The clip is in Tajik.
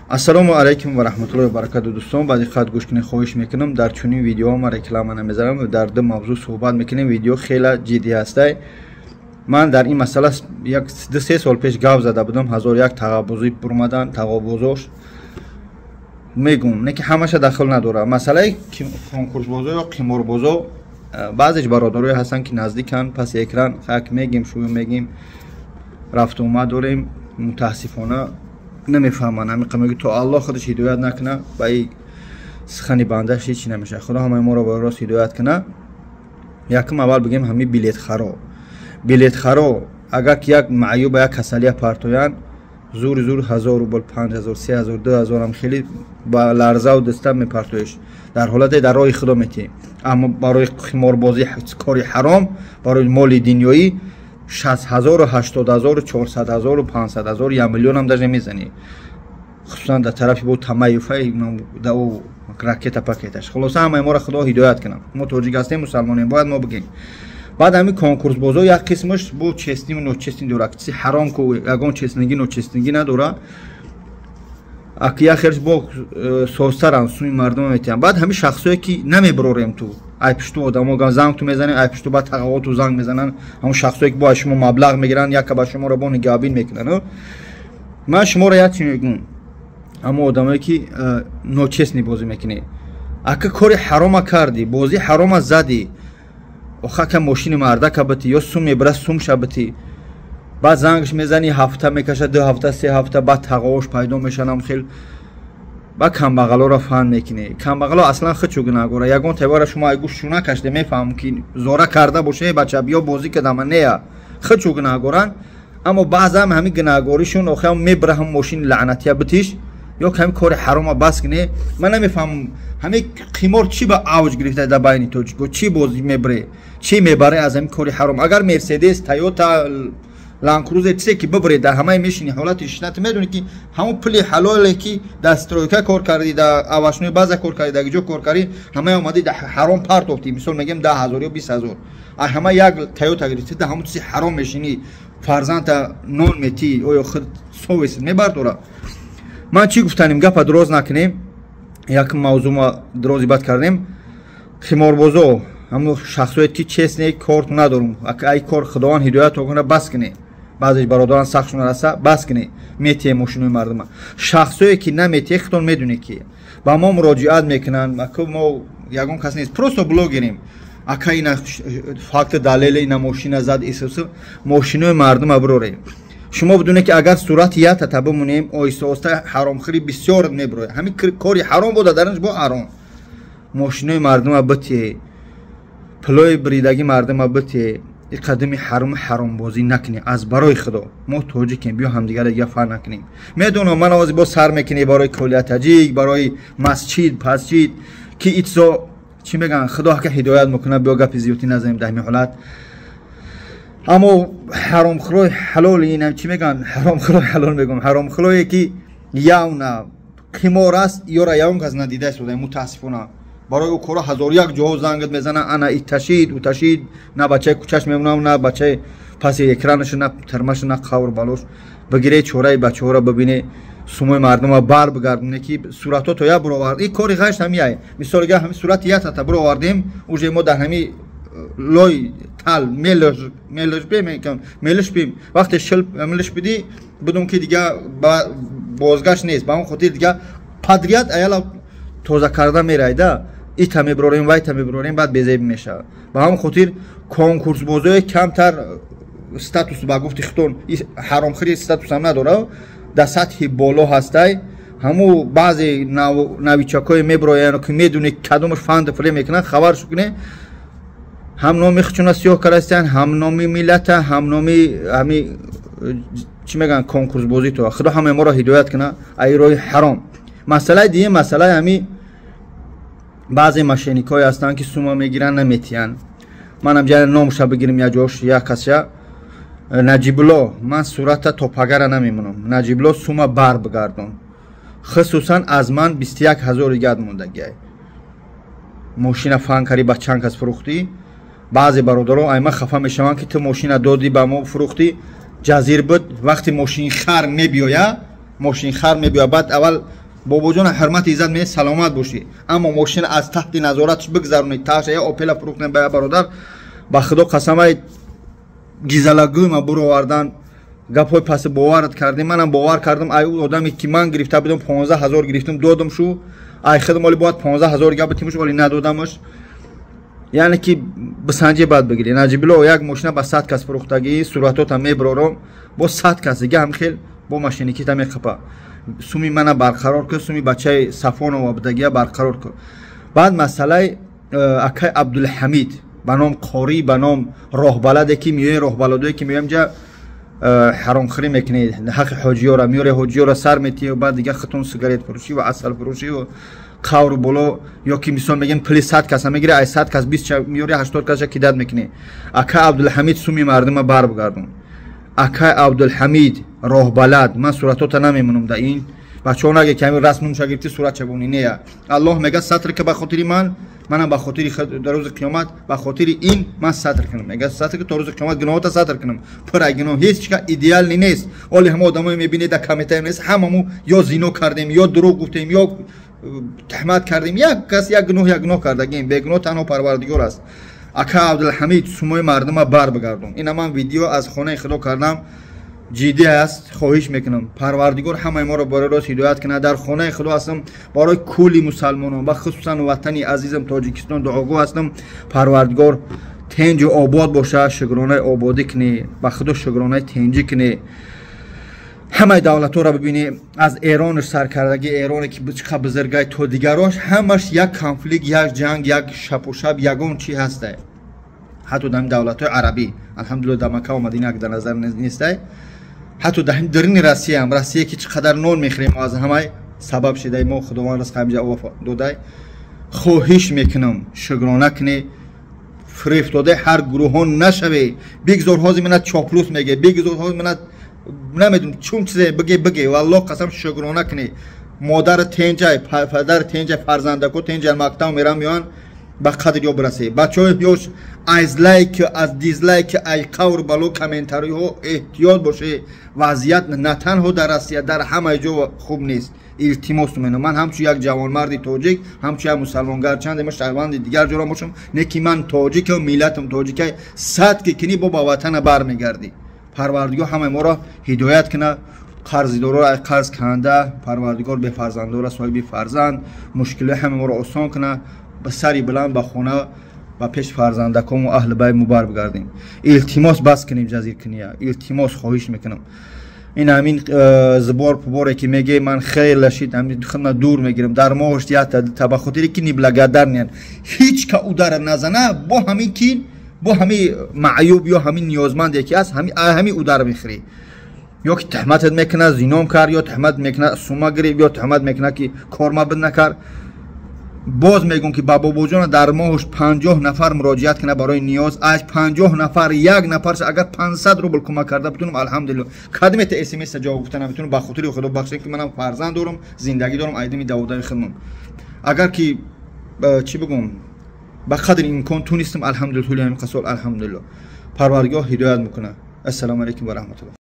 Ассалому алайкум ва раҳматуллоҳи ва баракату. Дӯстон, ба диққат гӯш кунед, хоҳиш мекунам. Дар чунин видеоҳо ман реклама намезанам, дар ду мавзӯъ суҳбат мекунем. Видео хеле ҷиддӣ ҳастай. Ман дар ин масъала як ду се сол пеш гап зада будам, ҳазор як тағаббузӣ бурмадан, тағобузош мегум, не ки ҳамаша дахл надорад. Масъалаи конкурсбозо ё қиморбозо, баъзеш бародарое ҳастанд, ки наздиканд, паси экран як мегим, шӯю мегим, рафту омад дорем, мутаассифона намефаҳманд. Ҳамин мегӯ, то Аллоҳ худаш ҳидоят накуна, ба и сухани бандаш ҳечи намешавад. Худо ҳамаи моро ба рост ҳидоят куна. Якум, аввал бигем, ҳамин билетхаро. Билетхаро агар ки як маъюба, як касалия партоянд, зур зур 1000 рубл, 5000, 3000, 2000-ам хеле ба ларзаву даста мепартоиш. Дар ҳолате дар роҳи худо метиҳӣ, аммо барои қиморбозӣ, кори ҳаром, барои моли дунёӣ 60 0-у 80 0-у 400 0-у 500 0-у 1 миллионам даже мезанӣ, хусусан дар тарафи бо тамаюфа да ракета пакеташ. Хулоса, ҳамаи моро Худо ҳидоят кунам. Мо тоҷик ҳастем, мусалмонем, бояд мо бигем. Баъд ҳамин конкурсбозо як қисмаш бо честный у ночестный дорад. Чизи ҳаром ку ягон честный гӣ, ночестный гӣ надорад. Ак як хелш бо созтаран, суми мардума метиҳанд. Баъд ҳамин шахсое ки намеброрем, ту ай пушту одамо занг ту мезанем, ай пушту баъд тағавоту занг мезананд. Ҳамон шахсое ки бо аз шумо маблағ мегиранд, яка ба шуморо бо нигаҳбин мекунанд. Ман шуморо як чи мегӯм: ҳамон одамое ки ночестный бозӣ мекунӣ, ака, кори ҳарома кардӣ, бозӣ ҳарома задӣ, охака мошини мардака битӣ ё сум мебира, сум шабитӣ. Баъд зангш мезанӣ, ҳафта мекаша, 2 ҳафта, 3 ҳафта, баъд тағовош пайдо мешанам хел. Баъд камбағалоро фан мекунӣ. Камбағало аслан худчу гунаҳгора. Ягон тавара шумо ай гӯшшу накашде, мефаҳмам, ки зора карда боше: «Бача, биё, бозӣ кардама». Нея, худчу гунаҳгоранд, аммо баъзан ҳамин гунаҳгоришон охи мебира, ҳам мошини лаънатия битиш ё ҳамин кори ҳарома бас кунӣ. Ман намефаҳмам, ҳамин қимор чӣ ба авҷ гирифта дар байни тоҷико? Чӣ бозӣ мебаре, чӣ мебаре аз ҳамин кори ҳаром? Агар Мерседес, Тойота, Ландкрузер, чизе ки бибаре, дар ҳамаи мешини, ҳолати шишнат медонӣ, ки ҳамон пули ҳалоле ки дар стройка кор кардӣ, дар овощной база кор кардӣ, дар ҷо кор кардӣ, ҳамаи омадӣ дар ҳаром партофтӣ. Мисол мегӯем, 10 000 ё 20 000, ай ҳама як Тойота гирифтӣ, дар ҳамон чизи ҳаром мешинӣ, фарзандта нон метӣ, оё худ совесть мебардора? Ман чӣ гуфтанем, гапа дроз накунем, як мавзӯъ ма дрози бад кардем. Қиморбозо, ҳамон шахсое ки честный кор надорум, ай кор Худованд ҳидоят кунад, бас кунед. Баъзеш бародаран сахтшон раса, бас кунед, метиҳе мошинои мардума. Шахсое ки наметиҳе, худтон медонед, ки ба мо муроҷиат мекунанд. Мо ягон кас нест, просто блогерем. Ака, ина факти, далеле, ина мошина зад, исус мошинои мардума бирорем. Шумо бидонед, ки агар сурати ятата бимонем, оҳиста оҳиста ҳаромхӯрӣ бисёр мебирояд. Ҳамин кори ҳаром буда, даринш бо ҳаром мошинои мардума битиҳе, пулои биридагӣ мардума битиҳе. И қадами ҳарому ҳаромбозӣ накунем, аз барои Худо. Мо тоҷикем, биё ҳамдигарро дига фар накунем. Медонам, ман овози боз сар мекунӣ барои колия таҷик, барои масҷид пасҷид, ки итсо чӣ мегӯянд. Худо ҳака ҳидоят мекунад. Биё, гапи зиёдтӣ назанем дар ҳамин ҳолат. Аммо ҳаромхӯрои ҳалоли ина чӣ мегӯянд, ҳаромхӯрои ҳалол мегӯям, ҳаромхӯрое ки явна қимор аст, ёра ягон кас надида истода. Мутаассифона, барои ӯ кора ҳазору як ҷоҳо зангат мезанад: ана иташид, уташид. На бачаи кӯчаш мемонам, на бачаи паси экранаша, на тирмаша, на қавр балош бигире. Чораи бачаҳоро бибине, сумои мардума бар бигардоне, ки суратҳо то як бировард. И кори ғашт ҳамияй. Мисол, га ҳами сурати ятата бировардем, уже мо дар ҳами лой тал мелош мелиш бим. Вақте шил мелиш бидӣ, бидум, ки дига бозгашт нест. Ба он хотир дига подряд аяла тоза карда мерайда, ита мебирорем, вайта мебирорем, баъд безеб мешавад. Ба ҳамон хотир конкурсбозое камтар статус, ба гуфти худтон, ҳаромхӯри статусам надорад, дар сатҳи боло ҳастай. Ҳаму баъзе новичок ое мебироянд, ки медони кадомаш фанду филе мекунанд, хабаршу кунед. Ҳам номи худшона сиёҳ кардастиянд, ҳам номи миллата, ҳам номи ҳами чӣ мегӯянд, конкурсбозӣ. То Худо ҳамаи моро ҳидоят кунад ай роҳи ҳаром. Масъалаи дигар, масъалаи ҳами баъзе мошенник ҳое ҳастанд, ки сума мегиранд, наметиҳанд. Манам ҷа номша бигирим, як ҷош, як касша, Наҷибулло. Ман сурата то пагара намемонам. Наҷибулло, сума бар бигардон, хусусан аз ман 21 000 дигар мондагиай. Мошина фан карӣ, ба чанд кас фурӯхтӣ. Баъзе бародаро ай ман хафа мешаванд, ки ту мошина додӣ, ба мо фурӯхтӣ, ҷазир буд. Вақте мошини хар мебиёя, Мошинхар мебиёд, баъд аввал бобоҷон ҳурмати иззат ме саломат бошӣ, аммо мошин аз таҳти назоратш бигзаронед. Таша я опела фурӯхтем ба бародар, ба худо қасамай гизалагӯйма буровардан, гапҳои паси боварат кардем, манам бовар кардам. Ай одаме ки ман гирифта будам 15 ҳазор гирифтам, додам шу ай худам, оли бояд 15 ҳазор гап битимш, оли надодамаш. Яъне ки бисанҷе баъд бигирӣ. Наҷибулло як мошина ба 100 кас фурӯхтагӣ, суратота меброром, бо 100 кас дига ҳам хел бо машиникита мехапа. Суми мана барқарор кун, суми бачаи Сафонова будагия барқарор кун. Баъд масъалаи акай Абдулҳамид ба ном қорӣ, ба ном роҳбаладе ки миёи роҳбаладое ки меоям ҷа ҳаромхӯрӣ мекунед, ҳаққи ҳоҷиёра меёре, ҳоҷиёра сар метиҳӣ, баъд дига худтон сигарет фурӯшӣ ва асал фурӯшӣ ва қавру боло, ё ки мисол мегем пули 100 каса мегири, ай 100 кас 20 меёри, 80 каса кидат мекунӣ. Ака Абдулҳамид, суми мардума барбигардон. Акай Абдулҳамид роҳбалад, ман суратота намемонам да ин бачаҳо наге ки ҳамин расм нумша гирифти сурат чабонӣ нея. Аллоҳ мега сатр ки ба хотири ман, манам ба хотири дар рӯзи қиёмат ба хотири ин ман сатр кунам. Мега сатр ки то рӯзи қиёмат гуноҳота сатр кунам. Пур ай гуноҳ, ҳеҷ ка идеални нест. Оли ҳама одамое мебинед дар комментария нест, ҳамаму ё зино кардем, ё дурӯғ гуфтем, ё таҳмат кардем. Як кас як гуноҳ, як гуноҳ кардагем, бегуноҳ танҳо Парвардигор аст. Ака Абдулҳамид, сумои мардума барбигардон. Ина ман видео аз хонаи худо кардам, ҷиддӣ аст, хоҳиш мекунам Парвардигор ҳамаи моро барои рост ҳидоят кунад. Дар хонаи худо ҳастам, барои кулли мусалмонон ва хусусан ватани азизам Тоҷикистон дуогӯ ҳастам. Парвардигор тенҷу обод боша, шукронаи ободӣ кунӣ, ба худо шукронаи тенҷӣ кунӣ. Ҳамаи давлатҳоро бибинӣ, аз Эронаш саркардагӣ, Эроне ки чӣ қадр бузургай, то дигарош, ҳамаш як конфликт, як ҷанг, як шапушап, ягон чӣ ҳастай. Ҳатто дар давлатҳои арабӣ, алҳамдулилла, дар Макка ва Мадина дар назар нестай. Ҳатто дар дарини Россияам, Россия ки чӣ қадар нон мехӯрем, аз ҳамаи сабаб шидай мо Худованд ризқ ҳамҷа додай. Хоҳиш мекунам шукрона кунӣ, фирефтодаи ҳар гурӯҳон нашаве. Бигзор ҳозир мана чоплус меге, бигзор ҳозир мана намедонам чун чизе биге, биге, валлоҳ қасам, шукрона кунӣ. Модар тенҷай, падар тенҷай, фарзандако тенҷай, мактаб мерам меоянд, ба қадр ё бирасе. Бачаҳои ёш аз лайк, аз дизлайк, ай қавр бало комментариҳо эҳтиёт боше. Вазъият на танҳо дар Россия, дар ҳамаи ҷо хуб нест. Илтимос менам, ман ҳамчун як ҷавонмарди тоҷик, ҳамчун як мусалмон, гарчанде ман шаҳрванди дигар ҷора бошам, не ки ман тоҷикам, миллатам тоҷикай, сад ки кунӣ бо ба ватана бармегардӣ. Парвардигор ҳамаи моро ҳидоят кунад, қарздороро аз қарз канда, Парвардигор бефарзандора соҳиби фарзанд, мушкилиҳои ҳамаи моро осон кунад, ба сари баланд ба хона ба пеш фарзандакому аҳли байт мубар бигардем. Илтимос, бас кунем ҷазиркуния, илтимос, хоҳиш мекунам. Ин ҳамин зибор пуборе ки меге, ман хеле шид, ҳамин худна дур мегирам. Дар моҳаш якта ба хотире ки неблагодарныян, ҳеҷ ка удара назана, бо ҳамин ки бо ҳамин маъюб ё ҳамин ниёзманде ки аст, ҳамин удар мехӯрӣ. Ё ки туҳматат мекунад, зином кард, ё туҳмат мекунад, сума гирифт, ё туҳмат мекунад ки кор мабид накард. Боз мегӯм ки ба бобоҷона дар моҳаш 50 нафар муроҷиат кунад барои ниёз, аз 50 нафар як нафарш агар 500 рубл кӯмак карда битунам, алҳамдулилло. Кадомета смс ҷавоб гуфта наметунам, ба хотири худо бахшед ки манам фарзанд дорам, зиндагӣ дорам, айдими даводаи худмам. Агар ки чӣ бигӯм, ба қадри имкон тунистам, алҳамдулилла, тӯли ҳамин қасол, алҳамдулилло. Парвардигор ҳидоят мекунад. Ассалому алайкум ва раҳматуллоҳ.